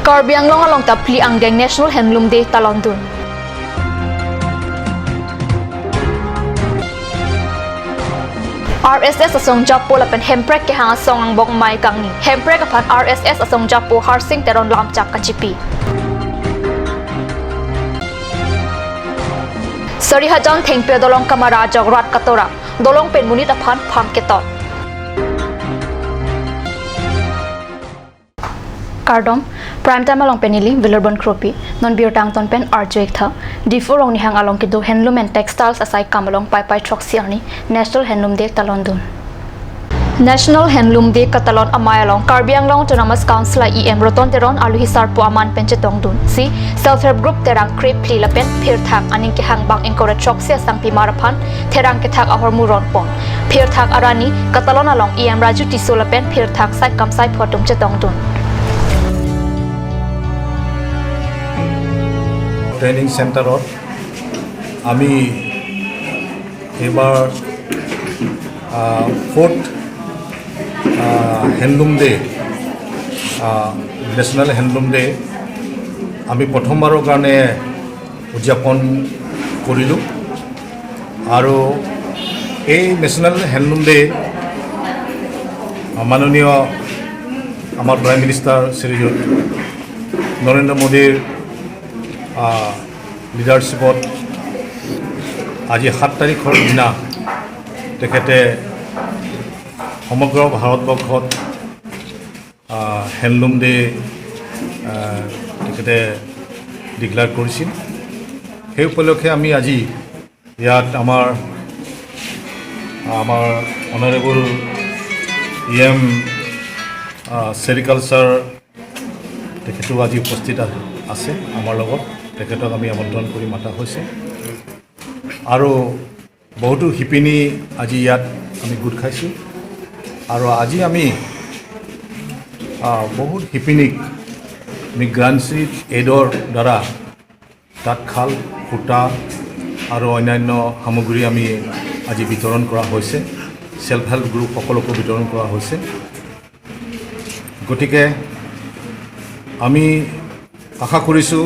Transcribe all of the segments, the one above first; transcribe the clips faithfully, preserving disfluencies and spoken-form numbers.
Karbi Anglong along ta phli angdeng National Handloom Day talondun. R S S asong japo lapen Hemprek kehang asong angbong amei kangni. Hemprek aphan R S S asong japo Harsing Teron lamchak kachipi. Sarihajan thengpi adolong kamara ajok rat katora. Dolong pen monit aphan pham keton. Kardom, Prime Time along pen neli Vilorbon Kropi, non birta angton pen arju-ik tha. Diphu Rongnihang along kedo Handloom and Textiles asai kam along Paipai throksi arni National Handloom Day talondun. National Handloom Day katalon amei along Karbi Anglong Autonomous Council a E M Roton Teron aluhi sarpo aman pen chetongdunsi self help group terang krephli lapen phirthak aning kehang bang ingkoi ra throksi asangpimar aphan therang kethak ahormu ronpon. Phirthak arni katalon along E M Raju Tisso lapen phirthak saikam saipho atum chetongdun. Training চেণ্টাৰত আমি এইবাৰ fourth handloom day, national handloom day আমি প্ৰথমবাৰৰ কাৰণে উদযাপন কৰিলোঁ। আৰু এই নেশ্যনেল হেণ্ডলুম ডে মাননীয় আমাৰ প্ৰাইম মিনিষ্টাৰ শ্ৰীযুত নৰেন্দ্ৰ মোদীৰ লিডাৰশ্বিপত আজি সাত তাৰিখৰ দিনা তেখেতে সমগ্ৰ ভাৰতবৰ্ষত হেণ্ডলুম ডে তেখেতে ডিক্লেয়াৰ কৰিছিল। সেই উপলক্ষে আমি আজি ইয়াত আমাৰ আমাৰ অনাৰেবল ই এম চেৰিকালচাৰ তেখেতো আজি উপস্থিত আ- আছে আমাৰ লগত। তেখেতক আমি আমন্ত্ৰণ কৰি মাতা হৈছে আৰু বহুতো শিপিনী আজি ইয়াত আমি গোট খাইছোঁ আৰু আজি আমি আহ, বহুত শিপিনীক আমি গ্ৰাণ্ট চিট এইডৰ দ্বাৰা তাঁতশাল, সূতা আৰু অন্যান্য সামগ্ৰী আমি আজি বিতৰণ কৰা হৈছে। ছেল্ফ হেল্প গ্ৰুপ সকলকো বিতৰণ কৰা হৈছে। গতিকে আমি আশা কৰিছোঁ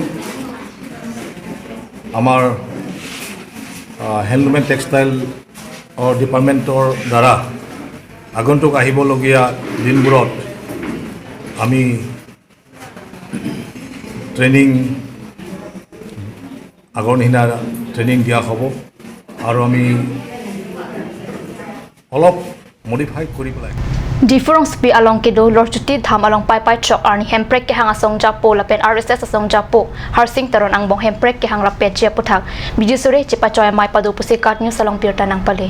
আমাৰ হেণ্ডলুম এণ্ড টেক্সটাইলৰ ডিপাৰ্টমেণ্টৰ দ্বাৰা আগন্তুক আহিবলগীয়া দিনবোৰত আমি ট্ৰেইনিং আগৰ নিচিনা ট্ৰেইনিং দিয়া হ'ব আৰু আমি অলপ মডিফাই কৰি পেলাই Diphu Rongsopi along kedo Lorchuti Dham along Paipai throk arni Hemprek kehang asong japo lapen R S S asong japo Harsing Teron angbong Hemprek kehang rapetji aputhak bidi sore chepachoi amei pado pusi KAT News along birta nangpale.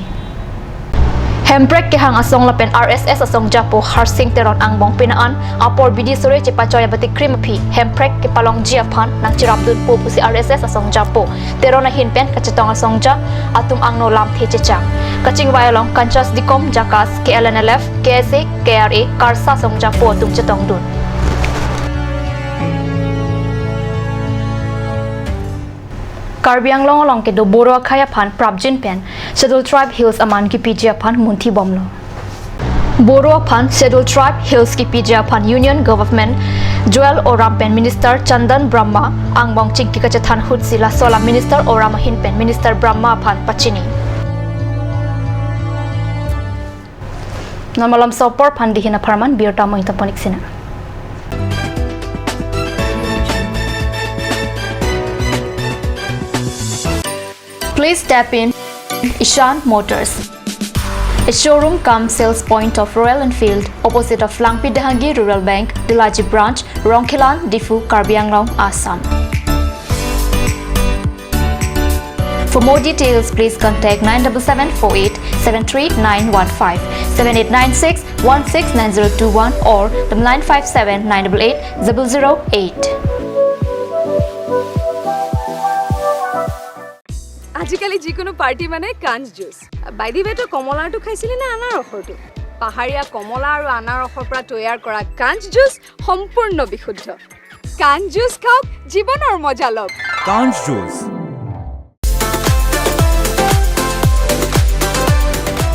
Hemprek kehang asong lapen R S S asong japo Harsing Teron angbong pini an apor bidi sore chepachoi abati krim aphi Hemprek kepalongji aphan nangcherapdunpo pusi R S S asong japo Teron ahin pen kachetong asong ja atum angno lamthe chechang. Kachingvai along Kanchas Dikom, JACAS, K L N L F, K S A, K R A, KARSA asong japo atum chetongdun. Karbi Anglong along kedo Boro akhei aphan prapjin pen Scheduled Tribe Hills aman kipiji aphan munthi bomlo. Boro aphan Scheduled Tribe Hills kipiji aphan Union Government Jual Oram pen Minister Chandan Brahma angbong chingki kachethan ahutsi laso alam Minister Oram ahin pen Minister Brahma aphan pachini. Non malomso apor aphan dihin apharman birta mo ita ponik sina. Please step in Ishan Motors, a showroom cum sales point of Royal Enfield, opposite of Langpi Dehangi Rural Bank, Delaji Branch, Rongkhelan, Diphu, Karbi Anglong, Assam. For more details, please contact nine double seven four eight seven three nine one five, seven eight nine six one six nine zero two one or the nine five seven nine double eight zero zero eight. আজিকালি যিকোনো পাৰ্টি মানে কাঞ্চ juice. By the ৱে, তই কমলাৰটো খাইছিলি নে আনাৰসৰটো? পাহাৰীয়া কমলা আৰু আনাৰসৰ পৰা তৈয়াৰ কৰা কাঞ্চ জুচ সম্পূৰ্ণ বিশুদ্ধ। কাঞ্চ জুচ খাওক, জীৱনৰ মজা লওক। কাঞ্চ juice.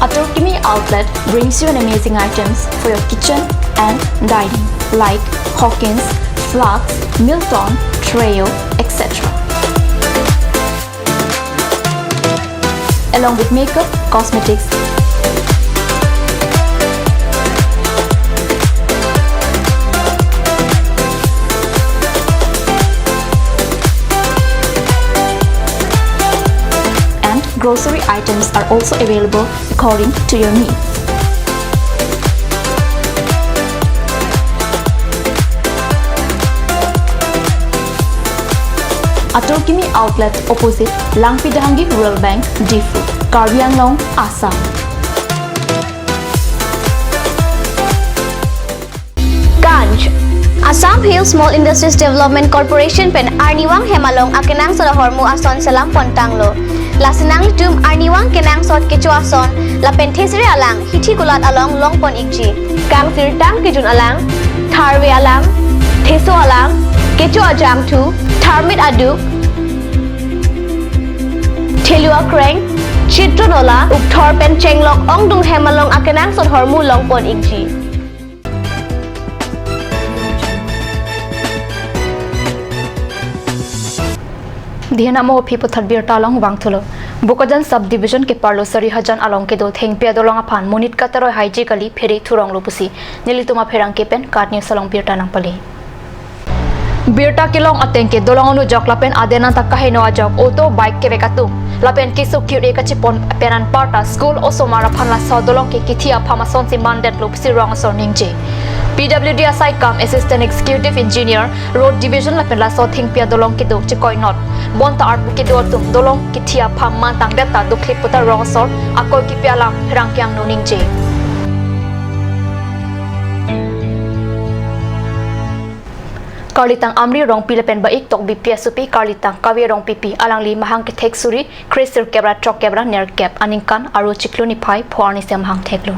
Atur Kimi Outlet brings you an amazing items for your kitchen and dining, like Hawkins, Flax, Milton, Treo, et cetera. Along with makeup, cosmetics, and grocery items are also available according to your needs. Atur Kimi Outlet, opposite Langpi Dehangi Rural Bank, Diphu, Karbi Anglong, Assam. Ganj. Assam Hill Small Industries Development Corporation pen arnivang hem along akenangsot ahormu ason selam pontanglo. Lasi nanglitum arnivang kenangsot kecho ason lapen thesere alang hithi kulat along longpon ikji. Kangsirtang kejun alang, tharve alang, theso alang, kecho ajangthu, tharmit aduk, thelu akreng, chitron ola, ukthor pen chenglok ongdung hem along akenangsot ahormu longpon ikji. Dihena mo phi puthot birta along vangthulo. Bokajan Subdivision keparlo Sarihajan along kedo thengpi adolong aphan monit kataroi haiji kali, phere thuronglo pusi nelitum apherangke pen KAT News along birta nangpale. Birta kelong ateng ke dolong anujok lapen aden anta kaheno ajok auto bike kevek atum lapen keso kir-e kachepon pen anparta school osomar aphan laso dolong ke kithi apham asonsi mandetlo pusi rong asor ningje. P W D asaikam Assistant Executive Engineer, Road Division lapen laso thengpi adolong kedo chekoinot. Bonta arpu kedo atum dolong kithi apham mantangdet ta dokle puta rong asor akoi kipi alam pherangke angno ningje. Karlitang Amri Rongpi lapen Baik Tokbipi asopi Karlitang Kave Rongpipi, alangli mahang kethek suri kresirkep ra throkkep ra nerkep aningkan, aro chiklo niphai pho arni si mahang theklo.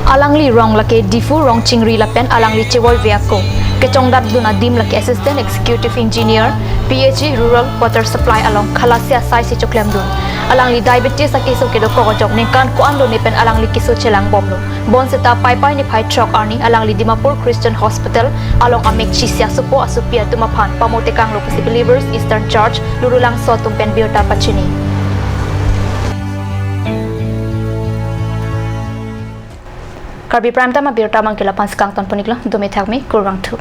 Alangli rong lake Diphu Rongchingri lapen alangli chevoive ako kechongdatdun adim lake Assistant Executive Engineer, P H E Rural Water Supply along khalasi asai si choklemdun. Alangli diabetes akeso kedokok ajok ningkan ko-an lone pen alangli keso chelangbomlo. Bonseta Paipai niphai throk arni alangli Dimapur Christian Hospital along amek chisi asopo asopi atum aphan pamotekanglo pusi Believers Eastern Church Lurulangso atum pen birta pachini. Karbi Prime Time abirta abang ke la-an si kangtonpon iklo, dome thakme, kurvangthu.